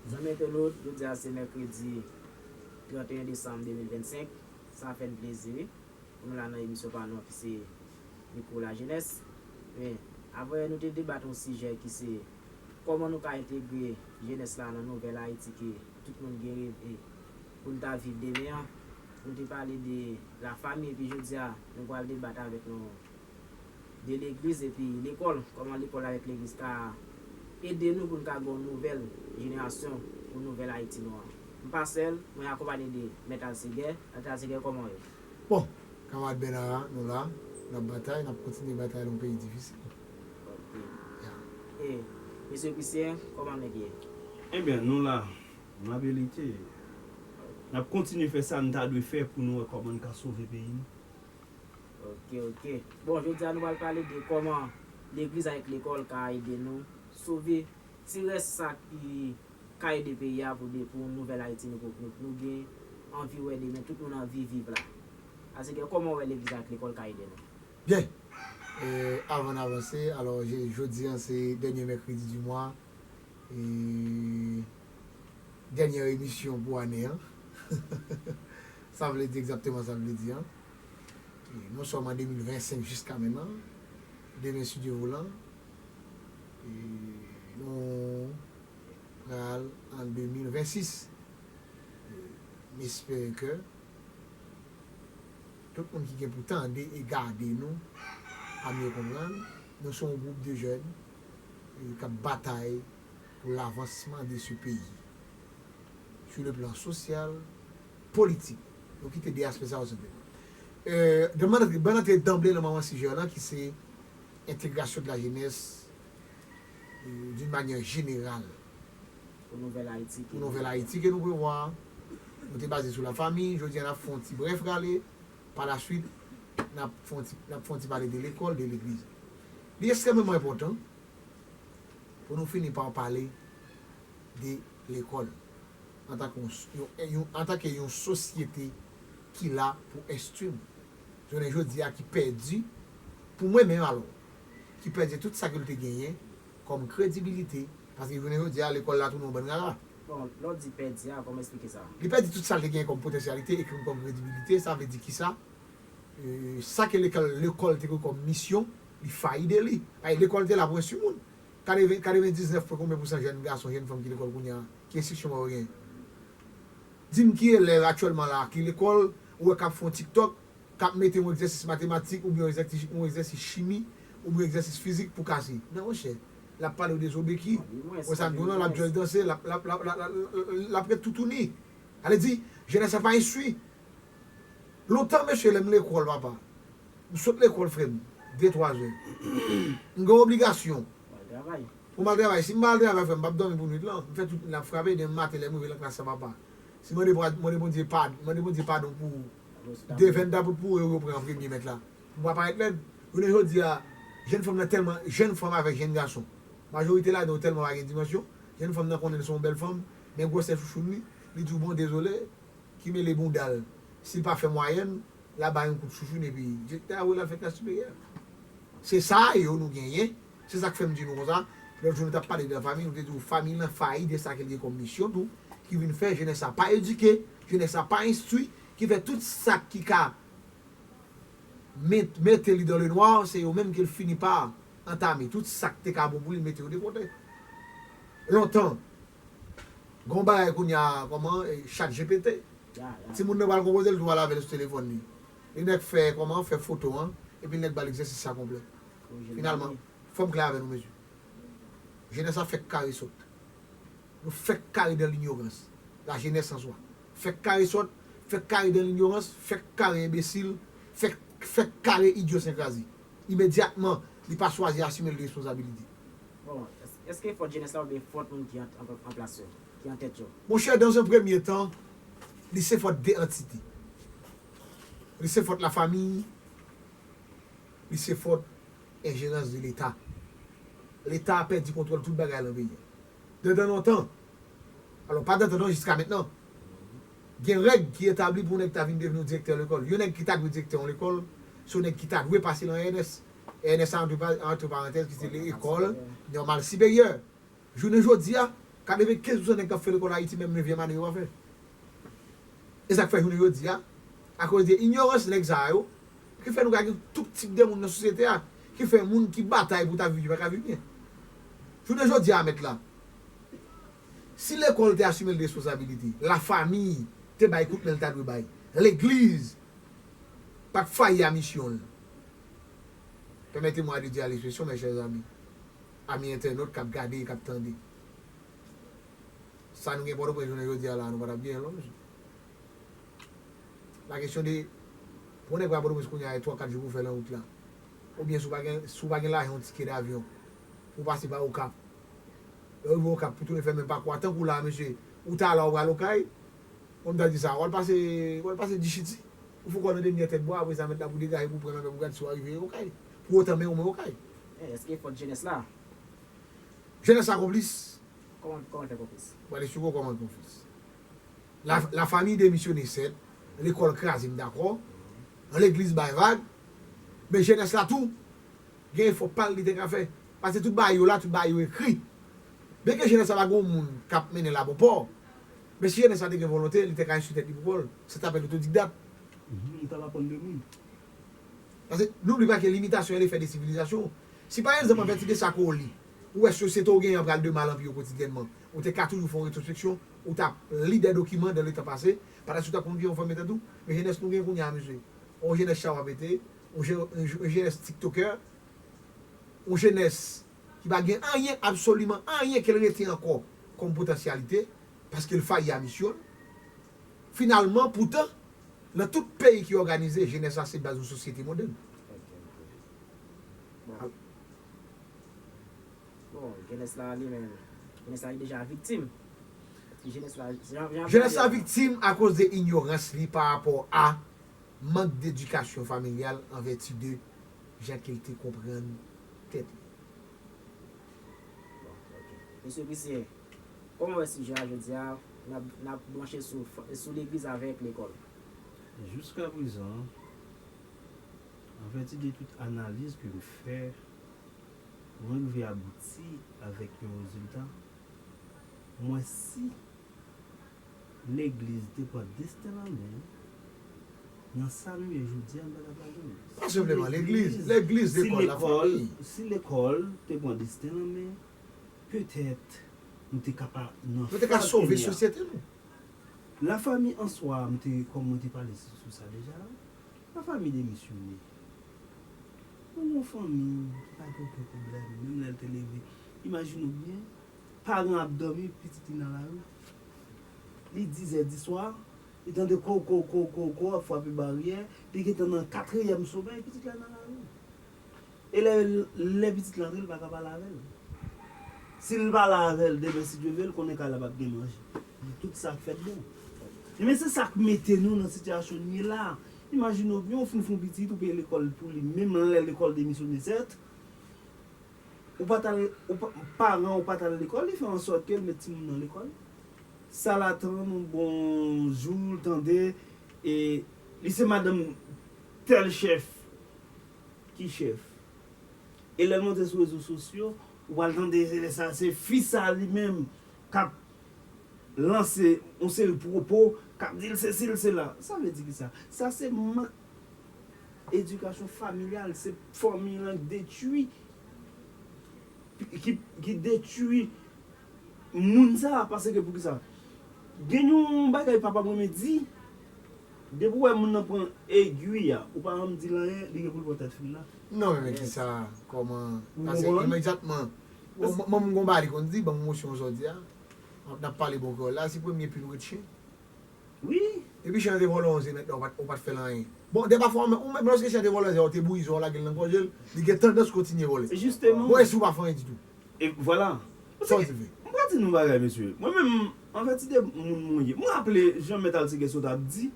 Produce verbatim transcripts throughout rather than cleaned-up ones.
Zanmi entènot, jodi a se mèkredi trannteyen desanm de mil vennsenk. Sa fè n plezi, wi, pou nou la nan emisyon pa nou an ki se Mikwo Lajenès. Men, apre nou te debat yon sijè ki se kòman nou ka entegre jenès la nan nouvèl Ayiti ke tout moun gen reve pou n ta viv demen an. Nou te pale de lafanmi, epi jodi a, nou pral debat avèk nou de legliz epi lekòl, kòman lekòl avèk legliz ka ede nou pou n ka gen yon nouvèl jenerasyon pou nouvèl Ayiti nou an. M pa sèl, mwen akonpanye de Mèt Alseguer. Mèt Alseguer, kòman w ye? Bon, kanmarad Bernard, nou la, n ap batay, n ap kontinye batay nan yon peyi difisil. Ok. Ya. E, mesye Christian, kòman nèg ye? Ebyen, nou la, n ap elite. N ap kontinye fè sa n ta dwe fè pou nou wè kòman n ka sove peyi n. Ok, ok. Bon, jodi a nou pral pale de kòman legliz avèk lekòl ka ede nou sove ti rès sa ki ka ede peyi a pou de, pou nouvèl Ayiti nou, pou nou, nou gen anvi wè demen, tout moun anvi viv la. Alseguer, kòman w wè legliz avèk lekòl ka ede nou? Byen. E, avan n avanse, alò, je-, jodi a se dènye mèkredi di mwa. E, dènye emisyon pou ane an. Sa vle di egzakteman sa vle di an. E, nou sòm an de mil vennsenk jiska menm an. Demen, si Dye voulan, e, nou pral an de mil vennsis. E, m espere ke tout moun ki gen pou tande e gade nou, a mye konprann, nou se yon gwoup de jèn, e, k ap batay pou lavansman de se peyi, sou le plan sosyal, politik. Nou kite de aspè sa yo senpleman. E, ban n antre, ban n antre danble nan manman sijè lan ki se entegrasyon de la jenès, e, d'une manière générale. Pou nouvèl Ayiti ke Pou nouvèl Ayiti ke nou prevwa. Nou te baze sou lafanmi, jodi a n ap fè yon ti brèf rale, pa la swit, n ap fè yon ti, n ap fè yon ti pale de lekòl, de legliz. Li ekstrèmeman enpòtan pou nou fini pa pale de lekòl antanke yon, yon, yon, antanke yon sosyete ki la pou enstwi moun. Jounen jodi a ki pèdi, pou mwen menm alò, ki pèdi tout sa ke l te genyen kòm kredibilite, paske jounen jodi a lekòl la tounen yon bann rara. Bon, lè w di pèdi a, kòman eksplike sa? Li pèdi tout sa l te genyen kòm potansyalite e kòm, kòm kredibilite, sa vle di kisa? E, sa ke lekòl, lekòl te gen kòm misyon, li fayi de li. Ay, lekòl te la pou enstwi moun. Katreven, katrevendiznèf pwen konbyen pousan jèn gason, jèn fanm ki lekòl kounye a, ki enstriksyon yo genyen? Di m ki elèv aktyèlman la, ki lekòl, ou wè k ap fè yon TikTok, k ap mete yon egzèsis matematik, oubyen yon egzèsis, yon egzèsis chimi, oubyen yon egzèsis fizik pou kase. Non, monchè. L ap pale w de Zobeki. Wè sa m di w lan, l ap just danse, l ap, l ap, l ap, l ap, l ap, l ap ret toutouni. Sa vle di, jenès la pa enstwi. Lontan, mesye, lè m lekòl, papa. M sot lekòl, frè m, de, twa zè. M gen obligasyon pou m al travay. Si m pa al travay, frè m, m p ap dòmi pou nwit lan. M fè tout nwit la ap frape, demen maten, lè m rive nan klas la, papa. Si mande, mande Bondye padon, mande Bondye padon pou de vennda pou, pou yo, yo pran an premye mèt la. M pa parèt lèd. Jounen jodi a, jèn fanm nan tèlman, jèn fanm avèk jèn gason. Majorite ladan yo tèlman pa gen dimansyon. Jèn fanm nan konnen l se yon bèl fanm, men gwosè chouchoun li, li di w bon dezole, ki mele bounda l. Si l pa fè mwayèn, l a ba yon kout chouchoun epi direktè a voye l al fè klas siperyè. Se sa yo nou genyen. Se sa k fè m di nou konsa. Lòt jou nou t ap pale de lafanmi, nou te di w fanmi lan fayi de sa ke l gen kòm misyon tou, ki vin fè jenès la pa edike, jenès la pa enstwi, ki fè tout sa ki ka met-, mete li dans le noir, se yo menm ke l fini pa antame. Tout sa k te ka bon pou li, l mete yo de kote. Lontan, gon bagay kounye a, kòman, e, ChatGPT. Timoun nan pral konpoze l tou, pral avè l sou telefòn li. Li nèk fè, kòman, fè foto an, epi l nèk ba l egzèsis sa konplè. Finalman, fò m klè avè nou, mesye. Jenès la fèk kare sòt. Nou fèk kare dans l'ignorance. La jeunesse en soi. Fèk kare sòt, fèk kare dans l'ignorance, fèk kare enbesil, fèk, fèk kare idyosenkrazi. Imedyatman, li pa chwazi asime l responsabilite. Bon, èske fòt jenès la oubyen fòt moun ki an, an, an plas yo, ki an tèt yo? Monchè, dans un premier temps, li se fòt de antite. Li se fòt lafanmi, li se fòt enjerans de Leta. Leta a pèdi kontwòl tout bagay lan peyi a. Dedan lontan, alò, pa dedan non, jiska mentnan, gen règ ki etabli pou nèg ta vin devni direktè lekòl. Yon nèg ki ta dwe direktè yon lekòl, se yon nèg ki ta dwe pase lan E N S. E N S a, antre pa-, antre parantèz, ki se lekòl nòmal siperyè. Jounen jodi a, Katrevenkenz pousan nèg k ap fè lekòl Ayiti, menm nevyèm ane yo pa fè. E sa k fè jounen jodi a, akoz de inyorans nèg sa yo, ki fè nou ka gen tout tip de moun nan sosyete a, ki fè moun ki batay pou ta viv byen pa ka viv byen. Jounen jodi a, mèt la, si lekòl te asime l responsabilite, lafanmi te bay kout men l ta dwe bay, legliz pa t fayi a misyon l. Permettez-moi de dire l'expression, mes chers amis, ami entènot k ap gade e k ap tande. Sa nou gen Pòtoprens jounen jodi a la, nou pa t ap genyen l non, mesye. La kesyon de, pou nèg pa Pòtoprens kounye a, e twa kat jou pou fè nan wout la. Oubyen si w pa gen, si w pa gen lajan yon tikè davyon, pou w pase pa Okap. Lè w rive Okap, pou tounen fè menm pakou a, tankou la, mesye, ou ta la, ou pral Okay, bon, m ta di sa, w al pase, w al pase Dichiti, ou fou kò nan demyè tèt bwa, apre sa, mèt la pou degaje, pou pran lanmè, pou gad si w a rive Okay. Pou otan, men ou men Okay. Eh, èske fòt jenès la? Jenès la konplis. Kòman, kòman l fè konplis? Bon, ale sou kòman l konplis. La, lafanmi demisyone, sèt, lekòl kraze, m dakò. Legliz bay vag. Men jenès la tou, gen efò pa l li te ka fè. Paske tout bagay yo la, tout bagay yo ekri. Byenke jenès la pa gen yon moun k ap mennen l a bon pò, men si jenès la te gen volonte, li te ka enstwi tèt li pou kò l. Sa t apèl otodikdat. Mhm, li t ap aprann de moun. Paske, n'oublie pas que l'imitation est l'effet de civilisation. Si pa egzanp, anvèti de sa ke w li, ou wè sosyete w genyen an pral de mal an pi kotidyènman, ou te ka toujou fè yon retwospeksyon, ou t ap li de dokiman dan letan pase, pa ta sou t ap konn ki yon fanm etan tou, men jenès nou gen kounye a, mesye. Yon jenès chawa pete, yon je-, yon je-, yon jenès tiktokè, yon jenès ki pa gen anyen, absoliman anyen ke l rete ankò kòm potansyalite, paske l fayi a misyon l. Finalman, poutan, nan tout peyi ki òganize, jenès la se baz yon sosyete modèn. Ok, ok. Bon. Bon, jenès la li menm, jenès la li deja viktim. Paske jenès la, jan, jan Jenès la viktim akoz de inyorans li pa rapò a mank de edikasyon familyal an vèti de jan ke l te konprann tèt li. Bon, ok. Mesye Prisyen, kòman w wè sijè a jodi a, n ap, n ap branche sou, sou legliz avèk lekòl? Jiskaprezan, an vèti de tout analiz ke m fè, mwen rive abouti avèk yon rezilta. Mwen si legliz te pran desten l an men, nan sa nou ye jodi a, m pa t ap la jodi. Pa senpleman legliz, legliz, lekòl, lafanmi. Si lekòl te pran desten l an men, petèt, nou te ka pa nan fè l kounye a. Nou te ka sove sosyete nou. Lafanmi an swa, m te, kòm mwen te pale sou, sou sa deja, lafanmi demisyone. Mwen gen yon fanmi ki pa gen okenn pwoblèm, menm lè l te leve. Imajine w byen, paran ap dòmi, pitit li nan lari. Li dizè di swa, li tande ko, ko, ko, ko, ko ap frape baryè, li gentan nan katriyèm somèy, pitit la nan lari. E lè, lè pitit la antre, li pa ka pale avè l. Si l pale avè l, demen, si Dye vle, l konnen kay la p ap gen manje. Tout sa k fèt bon. Ebyen, se sa k mete nou nan sitiyasyon n ye la. Imajine w byen, w fin fè yon pitit, ou peye lekòl pou li, menm lè lekòl demisyone, sèt, ou pa t al, ou pa, paran ou pa t al lekòl, li fè ansòt ke l met timoun nan lekòl. Sa l atann, yon bon jou, l tande, e li se madanm tèl chèf. Ki chèf? E lè l monte sou rezo sosyo, ou pral tande se lè sa, se fi sa li menm k ap lanse yon seri pwopo, k ap di l sesi, l sela. Sa vle di kisa? Sa se mank edikasyon familyal, se fanmi lan k detwi, ki, ki detwi moun sa, paske poukisa? Gen yon bagay papa m renmen di, depi w wè moun nan pran egwi a, ou pa janm di l anyen, li gen pou l pran tèt fil la. Non, men kisa, kòman? Paske imedyatman, manman m gon bagay li konn di, ban m yon mosyon jodi a, n ap pale bon kreyòl la, si premye pil w ret chen. Wi. Depi chen an te vòlè yon ze, mèt la, ou pa t, ou pa t fè l anyen. Bon, dèfwa ou menm, lòske chen an te vòlè ze a, ou te bouyi ze a, ou lage l nan gòj li, li gen tandans kontinye vòlè. Jisteman. Bon, e si ou pa fè anyen ditou? E vwala. Sa w te fè? M pral di nou bagay, mesye. Mwen menm, an vèti de moun mwen ye. Mwen raple jan mèt Alsegès yo t ap di,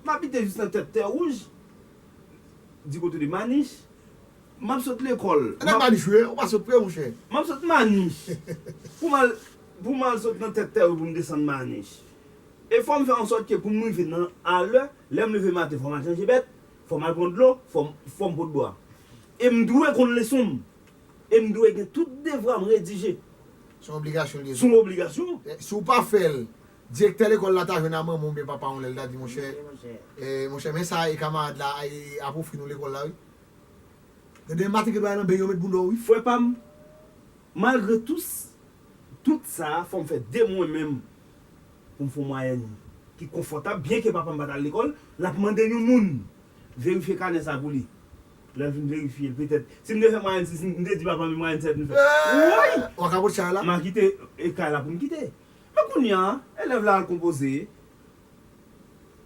m abite jis nan tèt Tè Wouj, di kote de Manich. M ap sot lekòl. Nan Manich wi, ou pa sot pre, monchè. M ap sot Manich. Pou m al, pou m al sot nan tèt Tè Wouj pou m desann Manich. E fò m fè ansòt ke pou m rive nan alè, lè m leve maten, fò m al chanje bèt, fò m al pran dlo, fò m, fò m pot bwa. E m dwe konn leson m. E m dwe gen tout devwa m redije. Se yon obligasyon li ye. Se yon obligasyon. Eh, si w pa fè l, direktè lekòl la ta jwenn a manman oubyen papa w lè l ta di, monchè, eh, monchè, men sa e kamarad la ap ofri nou lekòl la, wi. Demen maten ke bay nan ben yo met bounda w, wi. Frè pa m, malgre tout, tout sa, fò m fè de mwen menm pou m fè yon mwayèn ki konfòtab, byen ke papa m pa t al lekòl, l ap mande yon moun verifye kanè sa pou li. Lè l vin verifye l, petèt, si m te fè mwayèn sis, m te di papa m e mwayèn sèt m fè. Woy! W a kapot chay la? M a kite e kay la pou m kite. Men kounye a, elèv la al konpoze,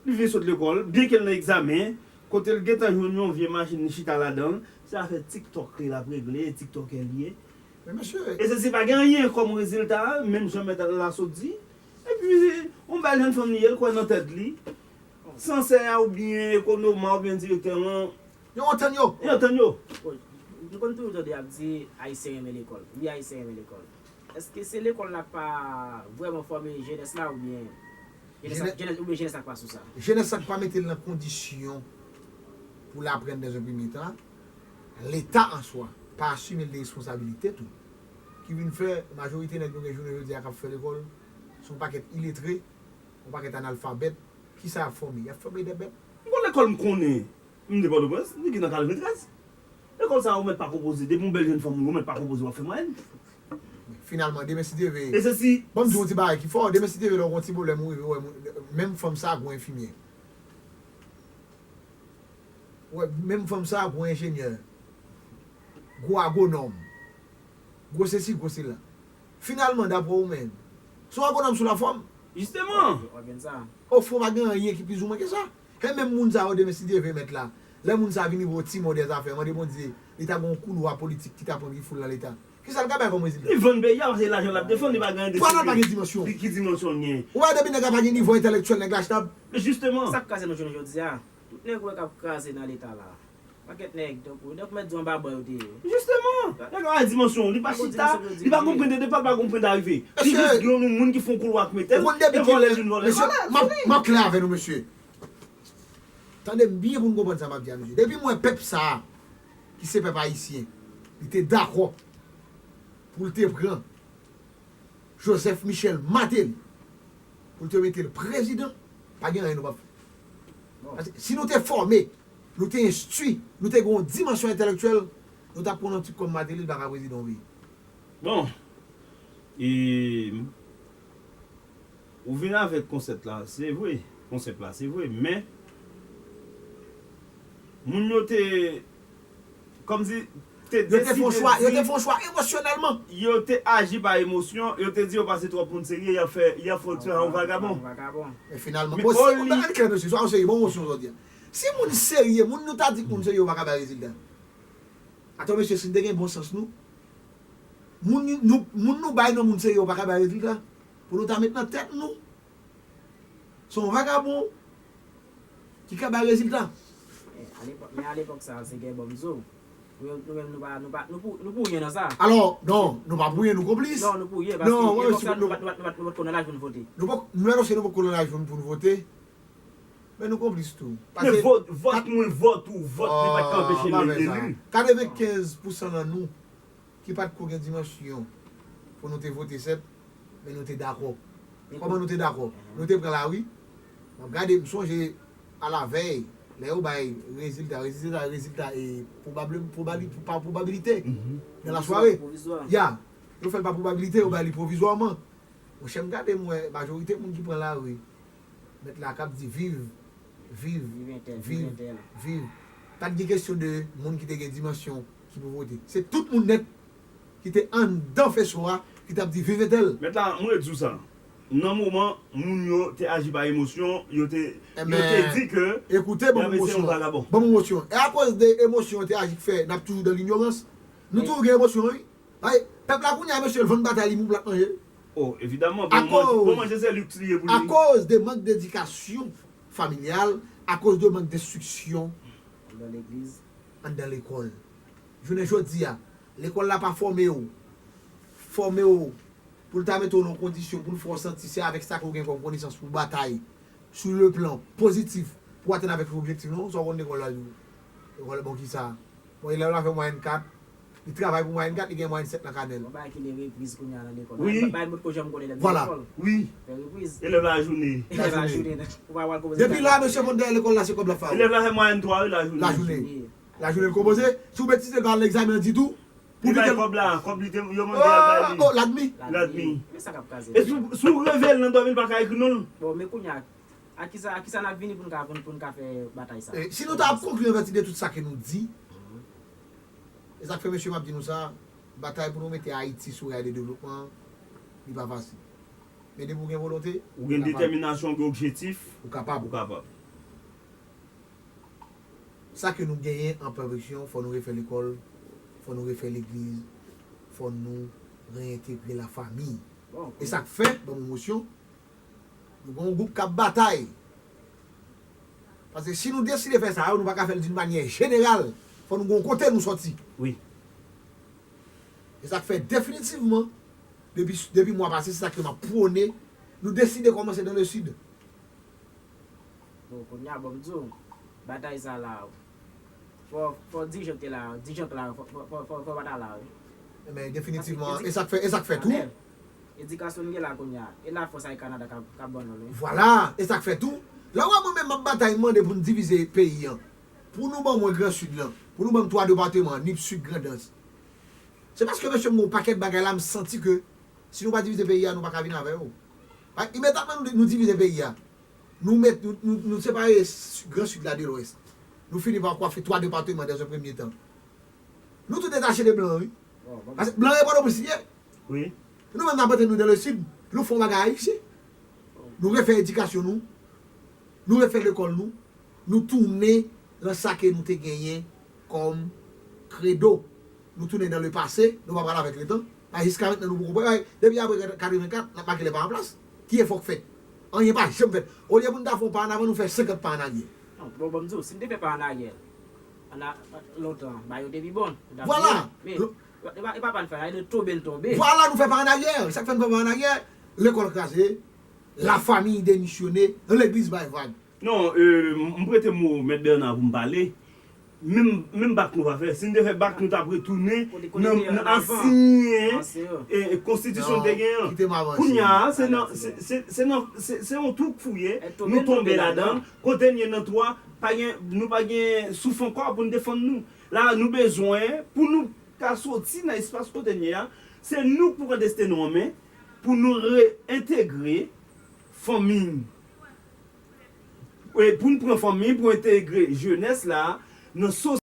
li vin sot lekòl, byen ke l nan egzamen, kote l gentan jwenn yon vye machin, li chita ladan l, se afè TikTok li l ap regle, e tiktokè li ye. Men mesye. E se si pa gen anyen kòm rezilta, menm jan mèt la sot di, epi, yon bèl jèn fanm li ye, l kwè nan tèt li. Sansè a oubyen Ekonoma oubyen direktè an, yo antann yo. Yo antann yo. Bon, m konn toujou tande y ap di Ayisyen renmen lekòl. Wi, Ayisyen renmen lekòl. Èske se lekòl la k pa vrèman fòme jenès la oubyen jenès la, jenès, oubyen jenès la k pa sou sa? Jenès la k pa mete l nan kondisyon pou l aprann dans un premier temps, Leta an swa pa asime l de responsabilite tou. Ki vin fè majorite nèg nou gen jounen jodi a k ap fè lekòl, se yon pakèt iletre, yon pakèt analfabèt. Kisa y ap fòme? Y ap fòme de bèt. M gon lekòl m konnen, m te Pòtoprens, li gen nan katreventrèz. Lekòl sa a, ou mèt pa konpoze. Depi yon bèl jèn fanm ou, ou mèt pa konpoze, w ap fè mwayèn. Finalman, demen si Dye vle. E se si. Ban m di w yon ti bagay ki fò. Demen si Dye vle, lè w gon ti pwoblèm, ou rive, ou wè, moun- menm fanm sa a, gwo enfimyè. Ou wè, menm fanm sa a, gwo enjenyè. Gwo agwonòm. Gwo sesi, gwo sela. Finalman, daprè ou menm, se yon agwonòm sou lafòm. Jisteman. W ap jwenn sa. Ofon, pa gen anyen ki plizoumwen ke sa. E menm moun sa yo, demen, si Dye vle, mèt la, lè moun sa a vini voye ti mo dèzafè, mande Bondye, li ta gen yon koulwa politik ki ta pran ki foul nan Leta. Kisa l ka bay kòm rezilta? Li vann peyi a, paske lajan l ap defann, li pa gen de. Pwa l pa gen dimansyon. Ki, ki dimansyon l gen? Ou wè, depi nèg la pa gen nivo entèlektyèl, nèg la chita. Jisteman. Sa k kraze nou jounen jodi a? Tout nèg ou wè k ap kraze nan Leta la. Pakèt nèg, tankou, nèg mèt di anba ban yo te ye. Jisteman, nèg la pa gen dimansyon, li pa chita, li pa konprann depa, li pa konprann arive. Li jis gen yon moun ki fè yon koulwa k mete l, e vòlè l vin vòlè l. Mesye, m ap, m ap klè avè nou, mesye. Tande m byen pou n konprann sa m ap di a, mesye. Depi m wè pèp sa a, ki se pèp ayisyen, li te dakò pou l te pran Joseph Michel Martelly pou l te mete l prezidan, pa gen anyen nou p ap fè. Paske si nou te fòme, nou te enstwi, nou te gen yon dimansyon entèlektyèl, nou t ap pran yon tip kòm Martelly, li pa ka prezidan yon peyi. Bon, e, ou vin avèk konsèp la, se vre, konsèp la, se vre, men moun yo te, kòmsi, te deside di. Yo te fè yon chwa, yo te fè yon chwa emosyonèlman. Yo te aji pa emosyon, yo te di yo pa se twòp moun serye, y ap fè, y ap fè yon vagabon. Vagabon. Men finalman, bon, si moun, ann klè mesye, swa yon serye, bon, emosyon jodi a. Si moun serye, moun nou ta di moun serye, yo pa ka bay rezilta. Atò mesye, si n te gen bon sans nou, moun nou, moun nou bay non moun serye yo pa ka bay rezilta. Pou nou ta met nan tèt nou, se yon vagabon ki ka bay rezilta. Men alepòk, men alepòk sa a, se gen bon m di w. Nou menm, nou menm, nou pa, nou pa, nou pou, nou pou yen nan sa. Alò, non, nou pa pou yen, nou konplis. Non, nou pou yen, paske epòk sa, nou pa, nou pa, nou pa, nou pa t ko nan laj pou n vote. Nou pa, nou, alòske nou pa t ko nan laj pou n, pou n vote. Men nou konplis tou. Men vòt, vòt mwen, vòt ou, vòt li pa t ka anpeche l eli. Katrevenkenz pousan nan nou ki pa t ko gen dimansyon pou nou te vote sèt, men nou te dakò. Kòman nou te dakò? Nou te pran lari. M ap gade, m sonje alavèy, lè yo bay rezilta, rezilta, rezilta e pwobable, pwobabli-, pa pwobabilite nan lasware. Ya, yo fè l pa pwobabilite, yo bay li pwovizwaman. Monchè, m gade, m wè majorite moun ki pran lari, mèt la k ap di viv, viv, viv, viv. Pa t gen kesyon de moun ki te gen dimansyon ki pou vote. Se tout moun nèt ki te anndan feso a ki t ap di viv entèl. Mèt la, mwen di w sa. Nan moman, moun yo te aji pa emosyon, yo te, yo te di ke ekoute, ban m emosyon. Ban m emosyon. E akoz de emosyon yo te aji k fè n ap toujou dan linyorans. Nou toujou gen emosyon, wi. Ay, pèp la kounye a, mesye, l vann batay li pou plat manje. Oh, evidaman, bon manje, bon manje se liks li ye pou li. Akoz de mank dedikasyon familyal, akoz de mank denstriksyon anndan legliz, anndan lekòl. Jounen jodi a, lekòl la pa fòme w, fòme w pou l ta mete w nan kondisyon pou l fè w santi se avèk sa ke w gen kòm konesans pou w batay sou le plan pozitif pou w atenn avèk objektif, non? Sa w konn lekòl la di w. Lekòl, bon, kisa? Bon, elèv la fè mwayèn kat, Li travay pou mwayèn kat, li gen mwayèn sèt nan kanè l. Yon bagay ki rele repriz kounye a nan lekòl. Wi. Yon bagay moun ko janm konnen lè nan lekòl. Wi. Fè repriz. Elèv lajounen. Elèv lajounen. Ou pa wè kòman Depi la, mesye konn dèyè lekòl la, se kòb l ap fè. Elèv la fè mwayèn twa, wi, lajounen. Lajounen. Lajounen l konpoze. Si w betize, l pa al egzamen an ditou. Pou li bay kòb la, kòb li te yo mande a bay li. Oh, oh, l admi. L admi. Men sa k ap kaze. E si w reve l nan dòmi, l pa ka ekri non l. Bon, men kounye a, a kisa, a kisa n ap vini pou n ka, pou n, pou n ka fè batay sa? Si nou ta ap konkli anvèti de tout sa ke nou di, e sa k fè, mesye, m ap di nou sa, batay pou nou mete Ayiti sou ray de devlopman, li pa fasil. Men depi w gen volonte, ou gen detèminasyon, ou gen objektif, ou kapab. Ou kapab. Sa ke nou genyen an pèfeksyon, fò nou refè lekòl, fò nou refè legliz, fò nou reyentegre lafanmi. E sa k fè, ban m yon mosyon, nou gen yon gwoup k ap batay. Paske si nou deside fè sa yo, nou pa ka fè l d'une manière générale. Fò nou gen yon kote nou sòti. Wi. E sa k fè definitivman, depi, depi mwa pase, se sa ke m ap pwone, nou deside kòmanse dans le sud. Bon, kounye a, bon, m di w, batay sa la, fò, fò dirijan ki te la, dirijan ki la, fò, fò, fò, fò, fò pa ta la, wi. Men definitivman, e sa k fè, e sa k fè tou. Edikasyon n gen la kounye a, e la fòs Air Canada k ap, k ap ban nou l, wi. Vwala, e sa k fè tou. Lè w wè mwen menm m ap batay, m mande pou n divize peyi an. Pou nou ban mwen Gran Sid lan, pou nou ban m twa depatman, Nip, Sid, Grandans. Se paske mesye m gen yon pakèt bagay la, m santi ke si nou pa divize peyi a, nou pa ka vin avè yo. Imedyatman nou, nou divize peyi a, nou met, nou, nou, nou separe Gran Sid la de Lwès. Nou fini pa kwafe twa depatman dans un premier temps. Nou tou detache de blan, wi. Paske blan e Pòtoprens li ye. Wi. Nou menm n ap antre nou dans le sud, nou fè yon bagay ayisyen. Nou refè edikasyon nou, nou refè lekòl nou, nou tounen nan sa ke nou te genyen kòm kredo. Nou tounen dans le passé, nou pa pral avèk letan. A jiska mentnan nou poko pran, depi apre katrevenkat, n ap make lè pa an plas. Ki efò k fèt? Anyen pa janm fèt. Olye pou n ta fè yon pa an avan, nou fè senkant pa an aryè. Non, bon, bon, m di w, si n te fè pa an aryè, an a, lontan, bagay yo te pi bon. Vwala. Men, e pa, e pa pa n fè anyen, nou tonbe, n tonbe. Vwala, nou fè pa an aryè. Sa k fè n fè pa an aryè? Lekòl kraze, lafanmi demisyone, legliz bay vag. Non, euh, m prete mo Mèt Bernard pou m pale. Menm, menm bak nou pa fè. Si n te fè bak, nou t ap retounen nan, nan ansyen, e, e, konstitisyon n te genyen an. Kounye a, se nan, se, se, se nan, se, se yon twou k fouye, nou tonbe ladan l. Kote n ye nan twou a, pa gen, nou pa gen souf ankò pou n defann nou. La, nou bezwen, pou nou ka soti nan espas kote n ye a, se nou k pou pran desten nou an men, pou nou reyentegre fanmi n. E pou n pran fanmi, pou entegre jenès la nan sosyete.